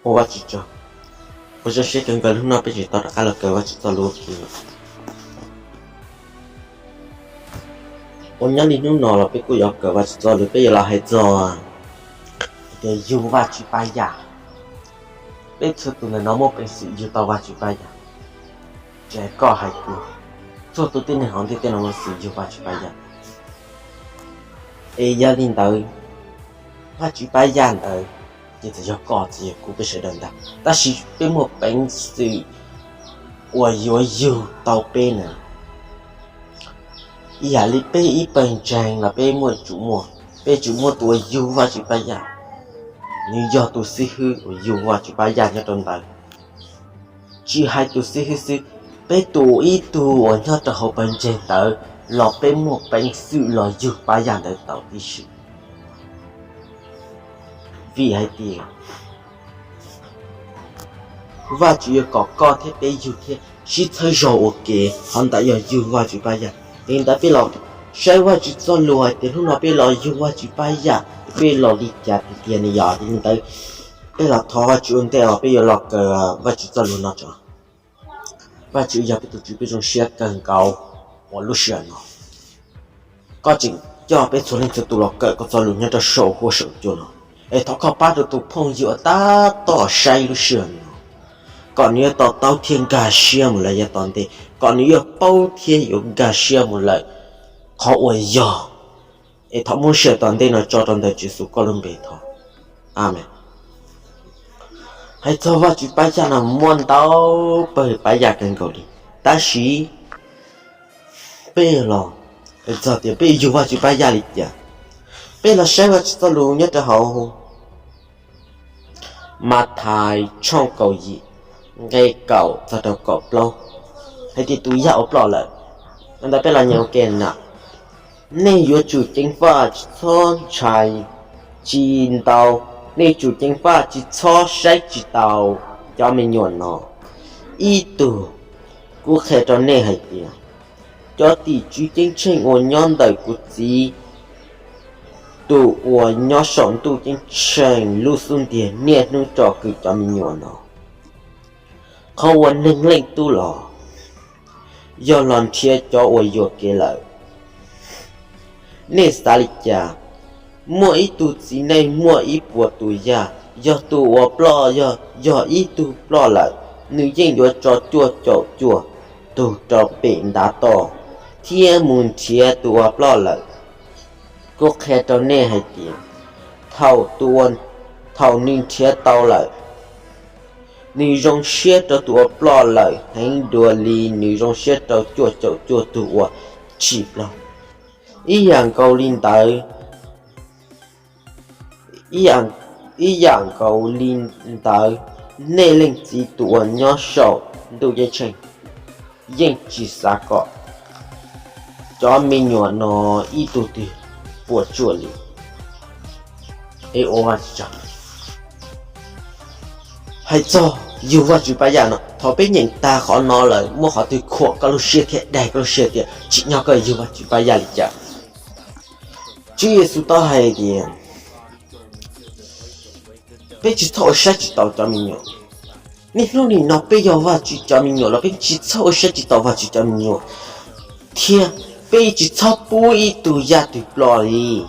Ua Vajtswv tsaug, ua zoo siab kawg nkaus hnub no peb tseem tau rov qab los kawm Vajtswv txoj lus ua ke. Ua nyob li hnub no los peb kuj yuav kawm Vajtswv txoj lus, peb yuav los hais txog tias yug Vajtswv pab yaj. Peb txhua tus ntawm no muaj peev xwm yug tau Vajtswv pab yaj. Tsis hais koj hais kuv, txhua tus tib neeg hauv ntiaj teb no muaj peev xwm yug Vajtswv pab yaj. Es yog li ntawd, Vajtswv pab yaj ntawd ces txawm yog koj txawm yog kuv peb sawv daws ntag, tab sis peb muaj peev xwm uas yuav yug tau peb na. Ib yam li peb ib pawg ntseeg los peb muaj tsum muaj, peb tsum muaj tus uas yug Vajtswv pab yaj. Nws yog tus xib hwb uas yug Vajtswv pab yaj nyob rau ntawd. Tsis hais tus xib hwb xwb, peb tus ib tug uas nyob rau hauv pawg ntseeg ntawd los peb muaj peev xwm los yug pab yaj ntawd tau tib si. Vim hais tias Vajtswv yuav kom koj thiab peb yug thiab sib txhawb zog ua ke, qhov ntawd yog yug Vajtswv pab yaj. Yog li ntawd peb los saib Vajtswv txoj lus hais tias hnub no peb los yug Vajtswv pab yaj, peb los li cas tiag tiag ne yog. Yog li ntawd peb los thov Vajtswv ua ntej os, peb yuav los kawm Vajtswv txoj lus no tso. Vajtswv yog peb tus Tswv, peb zoo siab kawg nkaus uas lub sij hawm no koj tseem coj peb txhua leej txhua tus los kawm koj txoj lus nyob rau saum huab saum cua no. Es thov koj pab rau tus phooj ywg uas tab tom saib lub sij hawm no, kom nws yuav to taub thiab nkag siab mus lawm yav tom ntej, kom nws yuav paub thiab yuav nkag siab mus lawm qhov uas yog. Es thov muab sij hawm tom ntej no tso rau ntawm Tswv Yexus koj lub npe thov. Amees. Hais txog Vajtswv pab yaj no muaj ntau pawg pab yaj kawg nkaus li, tab sis peb los, txog tias peb yug Vajtswv pab yaj li cas, peb los saib Vajtswv txoj lus nyob rau hauv Mathais tshooj kaum yim, nqe kaum txog rau kaum plaub, hais tias tus yaj uas ploj lawm. Ntawd peb los nyeem ua ke na. Nej yuav tsum ceev faj tsis txhob ntshai, tsis ntau, nej tsum ceev faj tsis txhob saib tsis taus cov me nyuam no. Ib tug, kuv qhia rau nej hais tias, cov tim tswv ceeb tsheej uas nyob ntawm kuv Txiv tus uas nyob saum ntuj ceeb tsheej lub xub ntiag niaj hnub tsom kwm cov me nyuam no. Qhov uas Neeg Leej Tub los, yog los nrhiav cov uas yuam kev lawm. Nej xav li cas? Muaj ib tug txiv neej muaj ib puas tus yaj, yog tus uas ploj, yog, yog ib tug ploj lawm, nws yeej yuav tso cuaj caum cuaj tug rau pem ntav toj, thiab mus nrhiav tus uas ploj lawm. Kuv qhia rau nej hais tias, thaum tus uas, thaum nws nrhiav tau lawm, nws zoo siab rau tus uas ploj lawm heev dua li nws zoo siab rau cuaj caum cuaj tug uas tsis ploj. Ib yam nkaus li ntawd, ib yam, ib yam nkaus li ntawd, nej Leej Txiv tus uas nyob saum ntuj ceeb tsheej yeej tsis xav kom cov me nyuam no ib tug twg puas tsuaj li. Es ua, hais txog yug Vajtswv pab yaj no, thaum peb nyeem tag qhov no lawm, muaj qhov twg khuam koj lub siab thiab daig koj lub siab tias tsim nyog koj yug Vajtswv pab yaj li cas? Tswv Yexus tau hais tias, peb tsis txhob ua saib tsis taus cov me nyuam. Niaj hnub nim no peb yog Vajtswv cov me nyuam los peb tsis txhob ua saib tsis taus Vajtswv cov me nyuam, thiab peb tsis txhob pub ib tug yaj twg ploj li.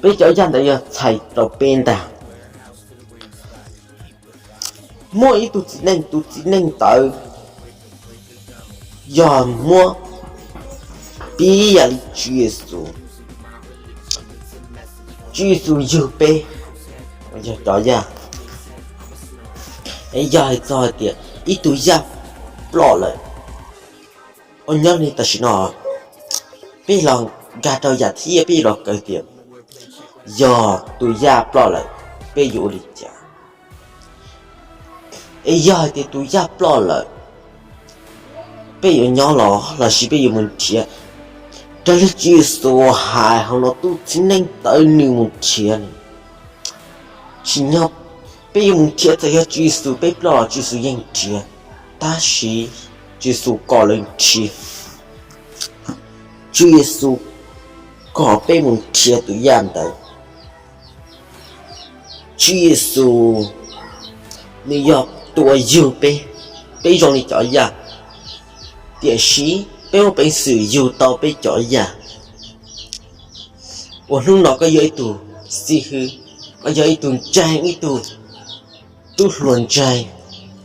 Peb cov yaj ntawd yog txhais rau peb ntag. Muaj ib tug txiv neej, tus txiv neej ntawd yog muab pib yam li Tswv Yexus. Tswv Yexus yug peb, yog cov yaj. Es yog hais txog hais tias ib tug yaj ploj lawm, ua nyob li tam sim no peb los nkag rau yam thib ib, peb los kawm tias yog tus yaj ploj lawm, peb yuav ua li cas? Es yog hais tias tus yaj ploj lawm, peb yuav nyob los lossis peb yuav mus nrhiav? Raws li Tswv Yexus hais hauv no, tus txiv neej ntawd nws mus nrhiav. Tsim nyog peb yuav mus nrhiav, txawm yog Tswv Yexus peb ploj los Tswv Yexus yeej nrhiav, tab sis Tswv Yexus kom lawv nrhiav. Tswv Yexus kom peb mus nrhiav tus yaj ntawd. Tswv Yexus nws yog tus uas yug peb, peb zoo li cov yaj, tiam sis peb muaj peev xwm yug tau peb cov yaj. Uas hnub no koj yog ib tug xib hwb, koj yog ib tug ntseeg, ib tug tub hluas ntseeg,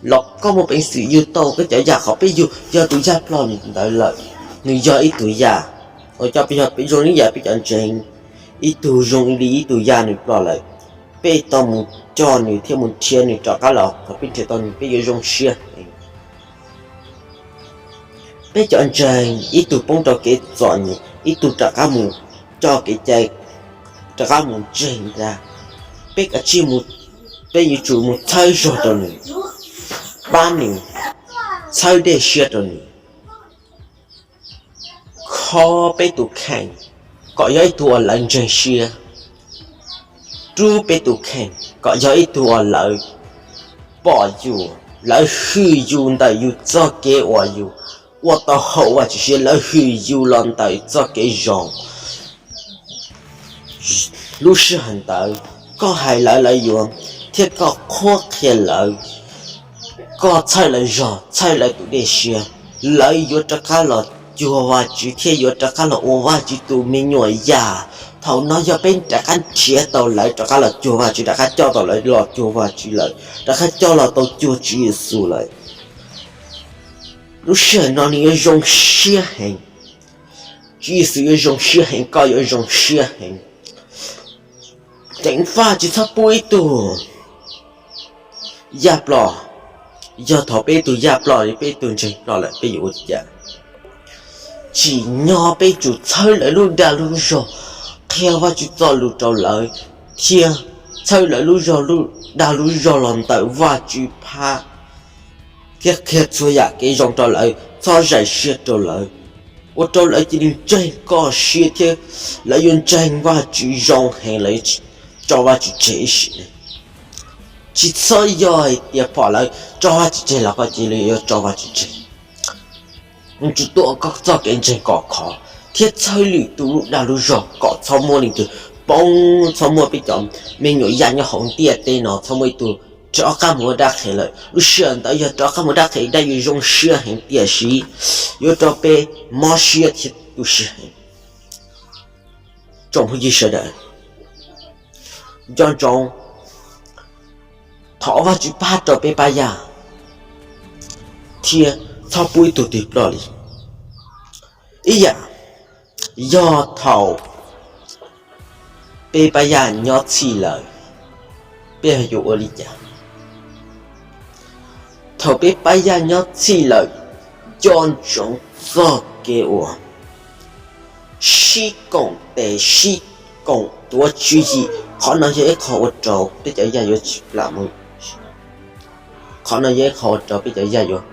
los koj muaj peev xwm yug tau koj cov yaj qhov peb yug yog tus yaj ploj ntawd lawm. Nws yog ib tug yaj, uas coj peb yog peb zoo li yam peb cov ntseeg, ib tug zoo li ib tug yaj nws ploj lawm. Peb tau mus coj nws thiab mus nrhiav nws rov qab los, thaum peb nrhiav tau nws peb yuav zoo siab heev. Peb cov ntseeg ib tug poob rau kev txom nyem, ib tug rov qab mus coj kev cai, rov qab mus ntseeg ntag. Peb kav tsij mus, peb yuav tsum mus txhawb zog rau nws, pab nws, txhawb dej siab rau nws, kho peb tus kheej kom yog ib tug uas lawv ntseeg siab, rub peb tus kheej kom yog ib tug uas lawv pom yus, lawv hwm yus ntawm yus txoj kev uas yus ua tau haum Vajtswv siab, lawv hwm yus los ntawm txoj kev zoo. Lub sij hawm ntawd koj hais lawv lawv yuav, thiab koj qhuab qhia lawv, koj txhawb lawv zog, txhawb lawv tus dej siab, lawv yuav rov qab los cuag Vajtswv thiab yuav rov qab los ua Vajtswv tus me nyuam yaj. Thaum no yog peb rov qab nrhiav tau lawv rov qab los cuag Vajtswv, rov qab coj tau lawv los cuag Vajtswv lawm, rov qab coj los tau cuag Tswv Yexus lawm. Lub sij hawm no nws yuav zoo siab heev. Tswv Yexus yuav zoo siab heev, koj yuav zoo siab heev. Ceev faj tsis txhob pub ib tug yaj ploj. Yog thaum peb ib tug yaj ploj, peb ib tug ntseeg ploj lawm, peb yuav ua li cas? Tsim nyog peb tsum txhawb lawv lub dag lub zog, qhia Vajtswv txoj lus rau lawv, thiab txhawb lawv lub zog, lub dag lub zog los ntawm Vajtswv phab, thiab qhia txhua yam kev zoo rau lawv, txhob zais siab rau lawv, ua rau lawv cia li ntseeg koj siab thiab lawv yuav ntseeg Vajtswv zoo heev, lawv tso Vajtswv tseg ib sim neej. Tsis txhob yog hais tias pom lawv tso Vajtswv tseg los koj cia li yuav tso Vajtswv tseg. Tsum tuaj koj txoj kev ntseeg kom khov, thiab txhawb lwm tus lub dag lub zog kom txhob muaj leej twg poob, txhob muaj peb cov me nyuam yaj nyob hauv ntiaj teb no txhob muaj ib tug rov qab mus ua dab qhev lawm. Lub sij hawm ntawd yog rov qab mus ua dab qhev, dab yuav zoo siab heev, tiam sis yuav rau peb mob siab thiab tu siab heev. Tsoom phooj ywg sawv daws, nco ntsoov, thov Vajtswv pab rau peb pab yaj, thiab txhob pub ib tug twg ploj li. Ib yam, yog thaum peb pab yaj nyob txhij lawm, peb yuav ua li cas? Thaum peb pab yaj nyob txhij lawm, nco ntsoov txoj kev uas sib koom tes sib koom tuav tswv yim. Qhov no yog ib qho ua rau peb cov yaj yuav tsis plam mus. Qhov no yog ib qho ua rau peb cov yaj yuav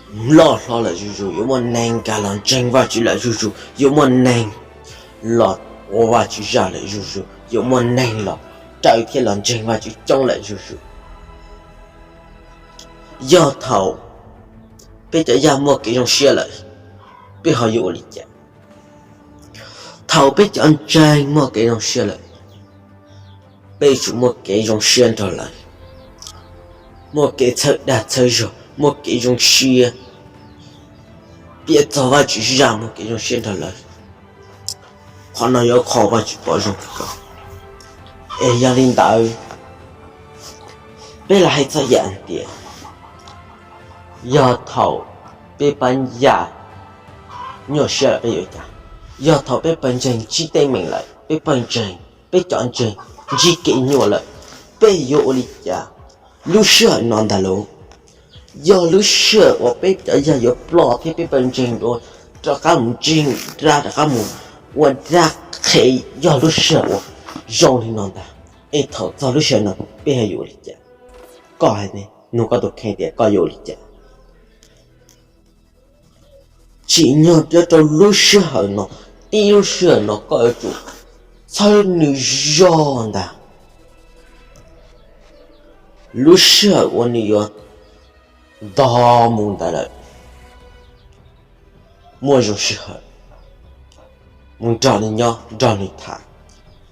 loj hlob lawm zuj zus, yuav muaj neeg nkag los ntseeg Vajtswv lawm zuj zus, yuav muaj neeg los ua Vajtswv zaj lawm zuj zus, yuav muaj neeg los raws thiab los ntseeg Vajtswv coob lawm zuj zus. Yog thaum peb cov yaj muaj kev zoo siab lawm, peb ho yuav ua li cas? Thaum peb cov ntseeg muaj kev zoo siab lawm, peb yuav tsum muaj kev zoo siab nrog lawv, muaj kev txhawb dag txhawb zog, muaj kev zoo siab piav txog Vajtswv zaj, muaj kev zoo siab nrog lawv. Qhov no yuav kho Vajtswv pom zoo kawg. Es yog li ntawd, peb lam hais txog yam tias, yog thaum peb pab yaj nyuaj siab lawm peb yuav ua cas? Yog thaum peb pawg ntseeg ntsib teeb meem lawm, peb pawg ntseeg, peb cov ntseeg ntsib kev nyuaj lawm, peb yuav ua li cas? Lub sij hawm no ntag lauj, yog lub sij hawm uas peb cov yaj yuav ploj thiab peb pawg ntseeg yuav rov qab mus ntseeg dab, rov qab mus ua dab qhev, yog lub sij hawm uas zoo li no ntag. Es thaum txog lub sij hawm no peb yuav ua li cas? Koj hais, nug koj tus kheej tias koj yuav ua li cas? Tsim nyog nyob rau lub sij hawm no, tib lub sij hawm no koj yuav tsum txhawb nws zog ntag. Lub sij hawm uas nws yuav ntog mus ntawd lawm, muaj zoo sij hawm mus nrog nws nyob, nrog nws tham,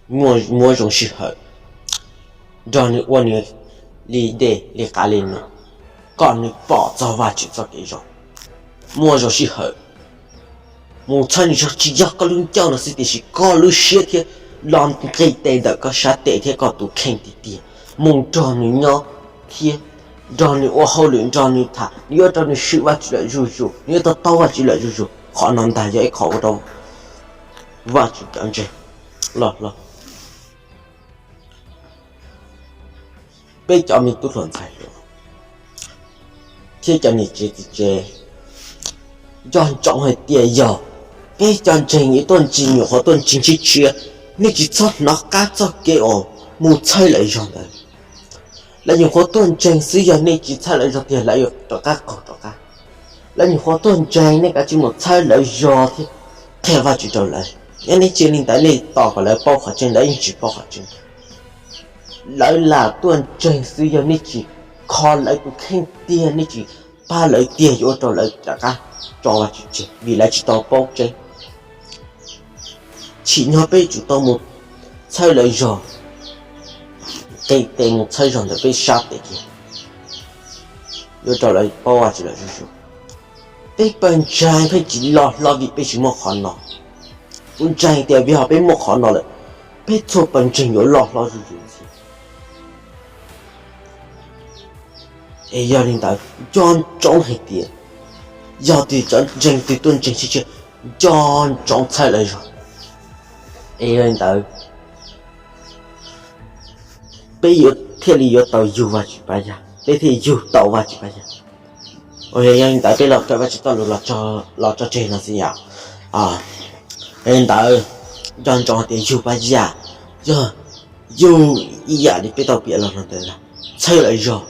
muaj, muaj zoo sij hawm nrog nws ua nws li dej li qav li no, kom nws pom txog Vajtswv txoj kev zoo, muaj zoo sij hawm mus txhawb nws zog. Tsis yog koj lub ncauj no xwb, tiam sis koj lub siab thiab los nqis tes ntawm koj sab tes thiab koj tus kheej tiag tiag mus nrog nws nyob thiab nrog nws ua hauj lwm, nrog nws tham, nws yuav rau nws swm Vajtswv lawm zuj zus, nws yuav to taub Vajtswv lawm zuj zus. Qhov no ntag yog ib qho ua rau Vajtswv cov ntseeg loj hlob peb cov me tub hluas ntxhais hluas thiab cov niam tsev txiv tsev, nco ntsoov hais tias yog peb cov ntseeg yuav tuaj ntseeg, nyuam qhuav tuaj ntseeg tshiab tshiab, nej tsis txhob hnov qab txoj kev uas mus txhawb lawv zog ntawd. Lawv nyuam qhuav tuaj ntseeg xwb, yog nej tsis txhawb lawv zog tiag lawv yuav rov qab qaug rov qab. Lawv nyuam qhuav tuaj ntseeg, nej kav tsij mus txhawb lawv zog thiab qhia Vajtswv rau lawv. Yog nej tsis li ntawd, nej tos kom lawv paub qhov tseeb, lawv yeej tsis paub qhov tseeb. Lawv lam tuaj ntseeg xwb, yog nej tsis kho lawv tus kheej tiag, nej tsis pab lawv tiag, yuav ua rau lawv rov qab tso Vajtswv tseg vim lawv tsis tau paub tseeb. Tsim nyog peb tsum tau mus txhawb lawv zog, nqis tes mus txhawb zog ntawm peb sab tes kiag, yuav rau lawv paub Vajtswv lawm zuj zus. Peb pawg ntseeg pheej tsis loj hlob vim peb tsis muaj qhov no. Kuv ntseeg tias vim yog peb muaj qhov no lawm, peb txhua pawg ntseeg yuav loj hlob zuj zus ntxiv. Es yog li ntawd, nco ntsoov hais tias yog tus cov ntseeg twg tuaj ntseeg tshiab tshiab, nco ntsoov txhawb lawv zog. Es yog li ntawd, peb yuav thiaj li yuav tau yug Vajtswv pab yaj, peb thiaj yug tau Vajtswv pab yaj. Yog li ntawd peb los kawm Vajtswv txoj lus los tso tseg no xwb yom. Yog li ntawd, nco ntsoov hais tias yug pab yaj yog yug ib yam li peb tau piav los no ntawd, txhawb lawv zog.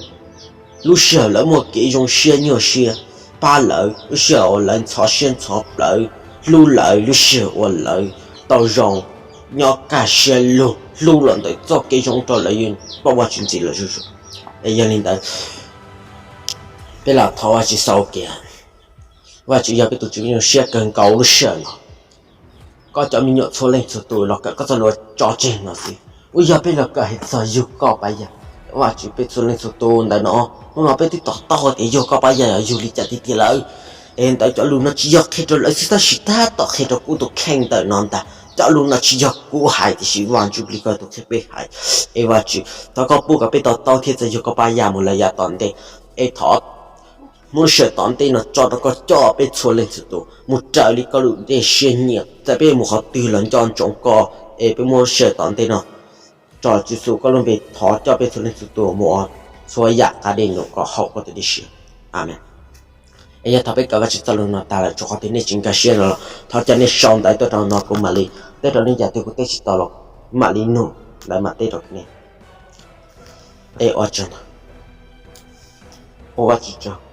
Lub sij hawm lawv muaj kev zoo siab nyuaj siab, pab lawv. Lub sij hawm uas lawv ntxhov siab ntxhov plawv, hlub lawv. Lub sij hawm uas lawv tau zoo, nyob kaj siab lug, hlub los ntawm txoj kev zoo rau lawv yeej paub Vajtswv ntxiv lawm zuj zus. Es yog li ntawd, peb lam thov Vajtswv xaus tias, Vajtswv yog peb tus Tswv zoo siab kawg nkaus lub sij hawm no. Koj cov me nyuam txhua leej txhua tus los kawm koj txoj lus tso tseg no xwb. Uas yog peb los kawm hais txog yug koj pab yaj, Vajtswv peb txhua leej txhua tus ntawm no, hnub no peb twb to taub tias yug koj pab yaj yog yug li cas tiag tiag lawm. Es ntawd cov lus no tsis yog qhia rau lawv xwb tab sis tab tom qhia rau kuv tus kheej ntawm no ntag. Cov lus no tsis yog kuv hais tiam sis Vaj Ntsujplig koj tus kheej peb hais. Es Vajtswv thov koj pub kom peb to taub thiab txawj yug koj pab yaj mus lawm yav tom ntej. Es thov muaj lub sij hawm tom ntej no tso rau koj coj peb txhua leej txhua tus mus raws li koj lub ncej siab nyiam, txawm peb mus qhov twg los nco ntsoov koj. Es peb muab lub sij hawm tom ntej no tso Tswv Yexus koj lub npe thov coj peb txhua leej txhua tus mus ua txhua yam qab dej num kom haum koj tus dej siab. Amees. Es yog thaum peb kawm Vajtswv txoj lus no tas lawm, tsuas qhov twg nej tsis nkag siab no los thov coj nej sau ntawv tuaj rau no kuv mam li teb rau nej, yam twg kuv teb tsis tau los mam li nug lawv mam teb rau nej. Es ua tsaug ntau, ua Vajtswv tsaug.